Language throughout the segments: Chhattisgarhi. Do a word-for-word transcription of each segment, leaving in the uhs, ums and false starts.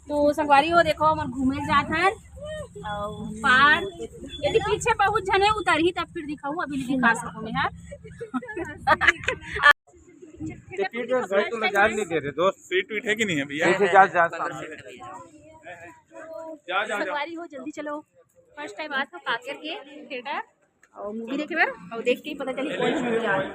तो संगवारी हो, देखो, हमन घूमे जात हन अउ पार, यदि पीछे बहुत झने उतरही, तब फिर दिखाऊ, अभी नहीं दिखा सकूँ मैं, हाँ। ये पीठ में भाई, तू ले जान नहीं दे रहे दोस्त। सीट वीट है कि नहीं है भैया? पीछे जा, जा, सामने। जा, जा, जा। संगवारी हो, जल्दी चलो, फर्स्ट टाइम आज तो काकर के थिएटर और मूवी देखे बर, और देख के ही पता चली कौन सी मूवी आ रही है।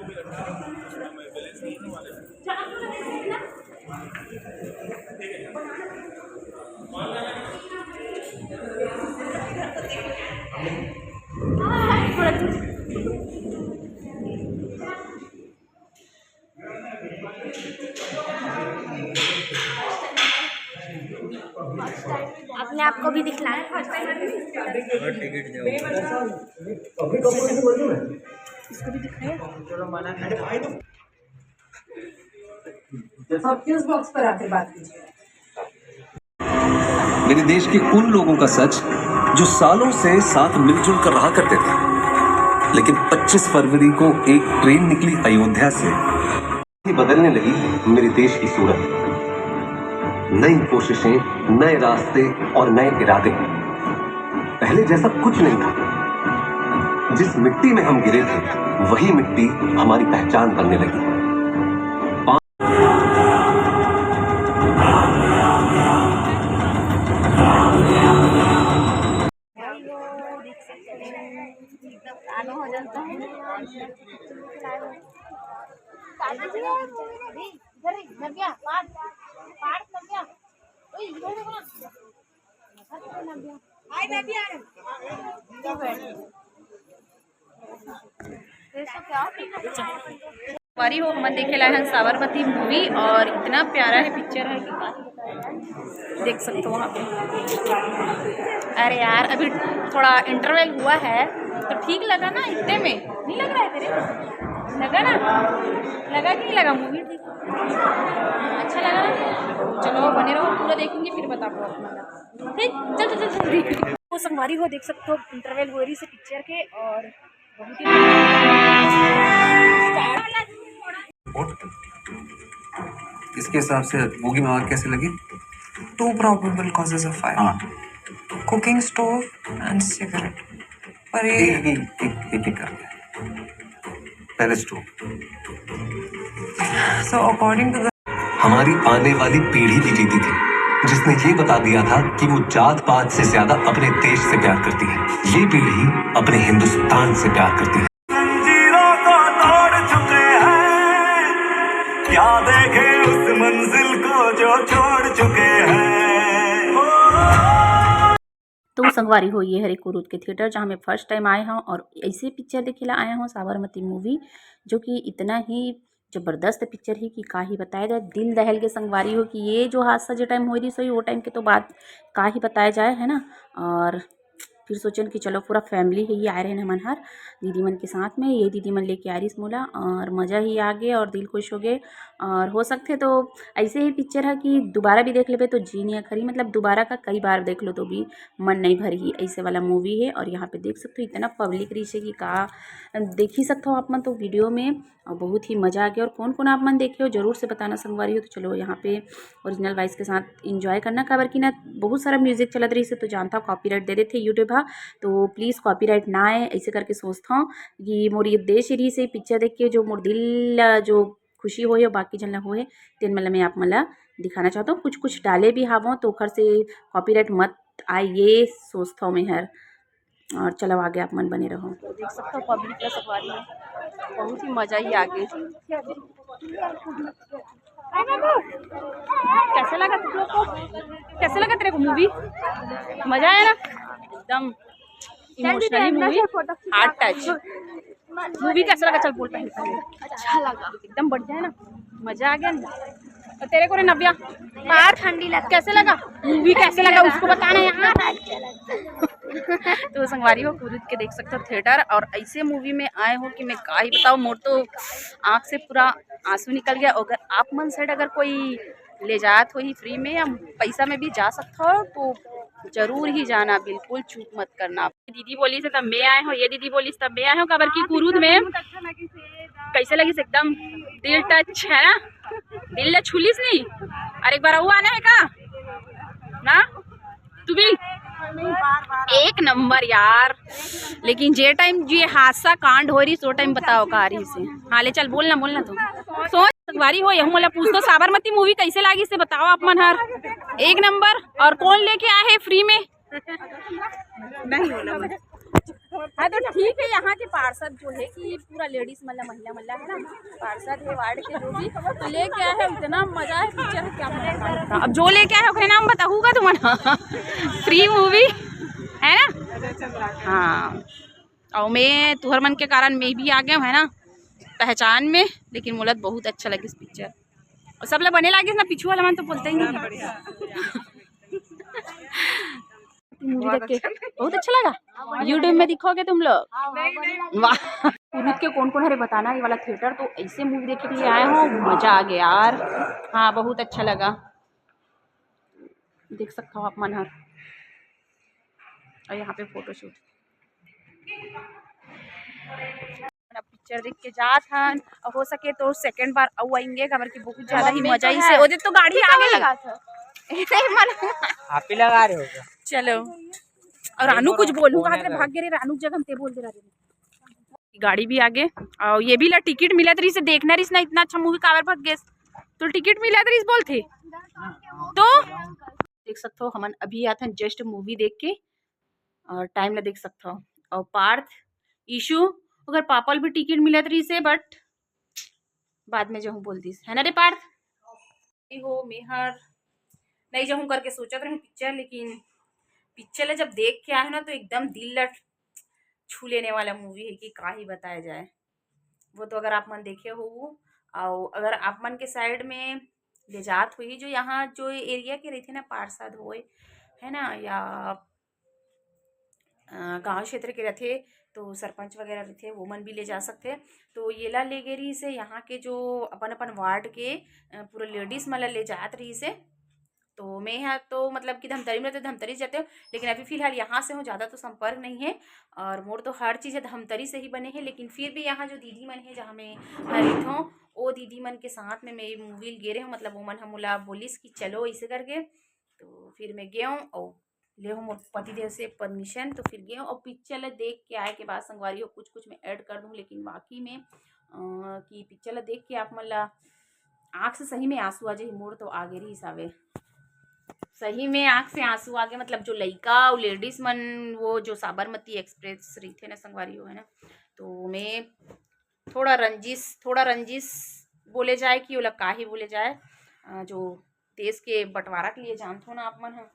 अपने आप को भी दिखलाएं। इसको भी दिखाएं। जैसा किस बॉक्स पर आके बात कीजिए। मेरे देश के उन लोगों का सच जो सालों से साथ मिलजुल कर रहा करते थे, लेकिन पच्चीस फरवरी को एक ट्रेन निकली अयोध्या से, बदलने लगी मेरे देश की सूरत। नई कोशिशें, नए रास्ते और नए इरादे। पहले जैसा कुछ नहीं था। जिस मिट्टी में हम गिरे थे, वही मिट्टी हमारी पहचान बनने लगी। संगवारी हो, हमन देखे ला हन साबरमती मूवी और इतना प्यारा है पिक्चर है कि का ही बताया जाए। देख सकते हो वहाँ पे। अरे यार, अभी थोड़ा इंटरवल हुआ है तो ठीक लगा ना, इतने में नहीं लग रहा है तेरे? लगा ना? लगा कि नहीं लगा मूवी? ठीक, अच्छा लगा ना? चलो, बने रहो, पूरा देखेंगे, फिर बताबो अपना। ठीक, चल, चल, चल, चल। तो संगवारी हो, देख सकते हो, इंटरवल हो रही से पिक्चर के और बहुत ही इसके हिसाब से बोगी में आग कैसे लगी? Two probable causes of fire. हाँ। Cooking stove and cigarette. पर ये एक एक एक एक एक कर लिया। पहले stove. So according to the हमारी आने वाली पीढ़ी भी जीती थी, जिसने ये बता दिया था कि वो जात पात से ज्यादा अपने देश से प्यार करती है। ये पीढ़ी अपने हिंदुस्तान से प्यार करती है। जंजीरों को तोड़ चुके हैं, क्या देखे उस मंजिल को जो छोड़ चुके हैं। तो संगवारी हो, ये हरे कुरूद के थिएटर, जहाँ मैं फर्स्ट टाइम आए हूँ और ऐसे पिक्चर देखे ला आए हूँ, साबरमती मूवी, जो कि इतना ही जबरदस्त पिक्चर ही कि का ही बताया जाए। दिल दहल के संगवारी हो कि ये जो हादसा जो टाइम हो रही सही, वो टाइम के तो बात का ही बताया जाए, है ना। और फिर सोचन कि चलो, पूरा फैमिली है, ये आए रहे हमन हर दीदी मन के साथ में, ये दीदी मन लेके आ रही मोला और मज़ा ही आ गए और दिल खुश हो गए। और हो सकते तो ऐसे ही पिक्चर है कि दोबारा भी देख लेबे तो जी नहीं अखरी, मतलब दोबारा का कई बार देख लो तो भी मन नहीं भर ही, ऐसे वाला मूवी है। और यहाँ पे देख सकते हो इतना पब्लिक रही है कि का देख ही सकते हो आप मन तो वीडियो में। और बहुत ही मज़ा आ गया। और कौन कौन आप मन देखे हो, जरूर से बताना संगवारी हो। तो चलो, यहाँ पे ओरिजिनल वॉइस के साथ इंजॉय करना, काबर कि ना बहुत सारा म्यूजिक चलत रही से तो जानता हूँ कॉपीराइट दे देते यूट्यूब हा। तो प्लीज़ कॉपीराइट ना आए, ऐसे करके सोचता हूँ कि मोर ये देश रही से पिक्चर देख के जो मोर दिल ला जो खुशी होए और बाकी झन ला होए, तेन मन ला मैं आप मन ला दिखाना चाहता हूँ। कुछ कुछ डाले भी हावों तो ओखर से कॉपीराइट मत आए, ये सोचता हूँ मैं हर। और चलो आगे आप मन बने रहो। तो देख सकते हो पब्लिक का सवारी है, बहुत ही मजा ही आगे। कैसे लगा तुम लोग को? कैसे लगा तेरे को मूवी? मजा आया ना? एकदम emotionally movie, heart touch. Movie कैसा लगा? चल बोल पहले, पहले। अच्छा लगा, एकदम बढ़िया है ना, मजा आ गया ना। और तेरे को रे नव्या, बाहर ठंडी लगा। कैसे लगा मूवी? कैसे लगा उसको बताना यार। तो संगवारी हो, कुरूद के देख सकते हो थिएटर, और ऐसे मूवी में आए हो कि मैं का ही बताऊँ, मोर तो आँख से पूरा आंसू निकल गया। अगर आप मन से अगर कोई ले जात हो ही फ्री में या पैसा में भी जा सकता हो तो जरूर ही जाना, बिल्कुल चूक मत करना। दीदी बोली से तब मैं आए हो, ये दीदी बोली से तब मैं आए हो, काबर की कुरूद में कैसे लगिस? एकदम दिल टच है ना, दिल ला छुलिस नहीं। और एक बार अउ आना है का? एक नंबर यार। लेकिन जे टाइम ये हादसा कांड हो रही, सो टाइम बताओ का रही से। हाँ, ले चल, बोलना, बोलना तू। सोच, संगवारी हो, यहू मोला पूछ तो, साबरमती मूवी कैसे लागी से बताओ आप मन हर। एक नंबर। और कौन लेके आए हैं फ्री में? नहीं बोला मैं। हाँ, तो ठीक है, यहाँ के पार्षद जो है कि पूरा लेडीज मतलब महिला महिला है ना, पार्षद है वार्ड के जो भी, तो लेके आए हैं, इतना मजा है पिक्चर है, क्या मजा है। अब जो लेके आए हो, ओकरे नाम बताऊंगा तुमन। फ्री मूवी है ना? हाँ, और मैं तुहर मन के कारण मैं भी आ गया हूँ, है ना, पहचान में। लेकिन मोला बहुत अच्छा लगिस पिक्चर, और सब ला बने लागिस ना, पीछू वाला मन तो बोलते ही नहीं। मूवी देख के बहुत अच्छा लगा। यूट्यूब में दिखोगे तुम लोग। वाह। कुरुद के कौन कौन हरे बताना, ये वाला थिएटर तो ऐसे मूवी देखे के लिए आए हो, मजा आ गया यार। हाँ, बहुत अच्छा लगा, देख सकता हो आप मन हर। और यहाँ पे फोटोशूट। पिक्चर देख के जात हन, और हो सके तो सेकंड बार अउ आएंगे, काबर कि बहुत ज्यादा ही मजा इसे। ओदे तो गाड़ी आ गई। आप ही लगा रहे हो क्या? चलो, और रानू कुछ बोलू कहा, भाग गे रे रानू, जगह हम ते बोल दे रहे। गाड़ी भी आगे, और ये भी ला टिकट मिलत रहिस, देखना रहिस ना, इतना अच्छा मूवी काबर भाग गेस, तो टिकट मिलत रहिस बोलथे। तो देख सकते हो, हमन अभी आथन जस्ट मूवी देख के, और टाइम ला देख सकते हो। और पार्थ, ईशु, अगर पापा ल भी टिकट मिलत रहिस है, बट बाद में जहूँ बोल दिस, है ना रे पार्थ? हो, मेहर नहीं जहूँ करके सोचत रहे पिक्चर, लेकिन पिक्चर ला जब देख के आए ना, तो एकदम दिल ला छू लेने वाला मूवी है कि का ही बताया जाए। वो तो अगर आप मन देखे हो, और अगर आप मन के साइड में ले जात हुई, जो यहाँ जो एरिया के रहिथे ना, पार्षद होए, है ना, या अ, गाँव क्षेत्र के रहिथे, तो सरपंच वगैरह रहिथे, वो मन भी ले जा सकथे। तो येला ले गे रहिस हे यहाँ के जो अपन-अपन वार्ड के, अ, पूरा लेडीज मन ला ले जात रहिस हे। तो मैं ह तो मतलब कि धमतरी में तो धमतरी जाते हो, लेकिन अभी फिलहाल यहाँ से हूँ, ज़्यादा तो संपर्क नहीं है। और मोर तो हर चीज़ ह धमतरी से ही बने है, लेकिन फिर भी यहाँ जो दीदी मन है, जहाँ मैं रहिथों, ओ दीदी मन के साथ में मैं मूवी गे रहे हूँ, मतलब वो मन ह मोला बोलिस कि चलो ऐसे करके, तो फिर मैं गे हूँ और ले हूँ मोर पतिदेव से परमिशन, तो फिर गे हूँ। और पिक्चर ला देख के आए के बाद संगवारी हो, कुछ कुछ मैं ऐड कर दूँ, लेकिन वाकई में, अ, कि पिक्चर ला देख के आप मन ला आँख से सही में आंसू आ जाही। मोर तो आगे रहिस हावे, सही में आँख से आंसू आगे। मतलब जो लइका और लेडीज मन, वो जो साबरमती एक्सप्रेस रहिथे ना संगवारी हो, है ना, तो मैं थोड़ा रंजिश, थोड़ा रंजिश बोले जाए कि ओला का ही बोले जाए, अ, जो देश के बंटवारा के लिए जानथो ना आप मन ह,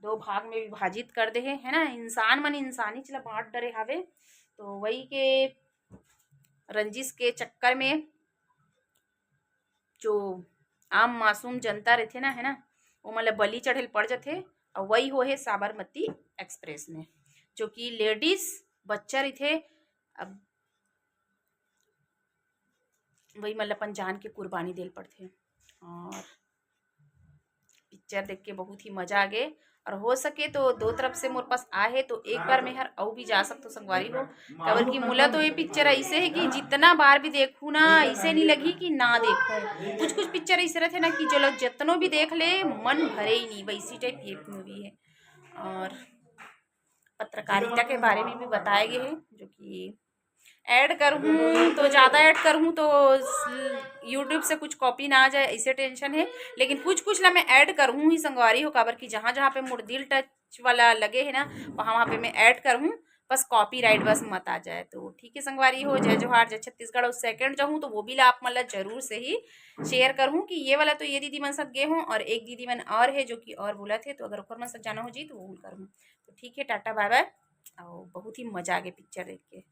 दो भाग में विभाजित कर दे हे, है ना, इंसान मन इंसानीच ला बांट डरे हावे, तो वही के रंजिश के चक्कर में जो आम मासूम जनता रहिथे ना, है ना, ओमन ला बलि चढ़े ल पड़ जथे। और वही होहे साबरमती एक्सप्रेस में, जो कि लेडीज बच्चा रहिथे, अब वही मन ला अपन जान के कुर्बानी दे ल पड़थे। और पिक्चर देख के बहुत ही मजा आ गे। और हो सके तो दो तरफ से मोर पास आहे तो एक बार मैं हर अउ भी जा सकतो संगवारी हो, काबर कि मोला तो ये पिक्चर ऐसे है कि जितना बार भी देखूँ ना, ऐसे नहीं लगी कि ना देखूँ। कुछ कुछ पिक्चर ऐसे रहते ना कि जो लोग जितनो भी देख ले, मन भरे ही नहीं, वैसी टाइप ये मूवी है। और पत्रकारिता के बारे में भी बताए गए हैं, जो कि ऐड करहूँ तो ज़्यादा ऐड करहूँ तो स-, यूट्यूब से कुछ कॉपी ना आ जाए, ऐसे टेंशन है। लेकिन कुछ कुछ ला मैं ऐड करहूँ ही संगवारी हो, काबर कि जहाँ जहाँ पे मोर दिल टच वाला लगे है ना, वहाँ वहाँ पे मैं ऐड करहूँ, बस कॉपीराइट बस मत आ जाए। तो ठीक है संगवारी हो, जय जोहार, जय छत्तीसगढ़। और सेकंड जो हूँ तो वो भी ला आप मन ला जरूर से ही शेयर करहूँ कि ये वाला तो ये दीदी मन साथ गे हूँ और एक दीदी मन और है जो कि और बोलथे, तो अगर ओकर मन साथ जाना हो जी तो वो करहूँ। तो ठीक है, टाटा बाय बाय। और बहुत ही मजा आ गया पिक्चर देख के।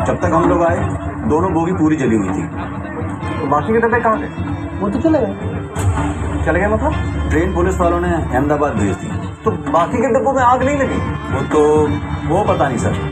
जब तक हम लोग आए, दोनों बोगी पूरी जली हुई थी। तो बाकी के डब्बे कहाँ गए? वो तो चले गए। चले गए मतलब? ट्रेन पुलिस वालों ने अहमदाबाद भेज दी। तो बाकी के डब्बों में आग नहीं लगी? वो तो वो पता नहीं सर।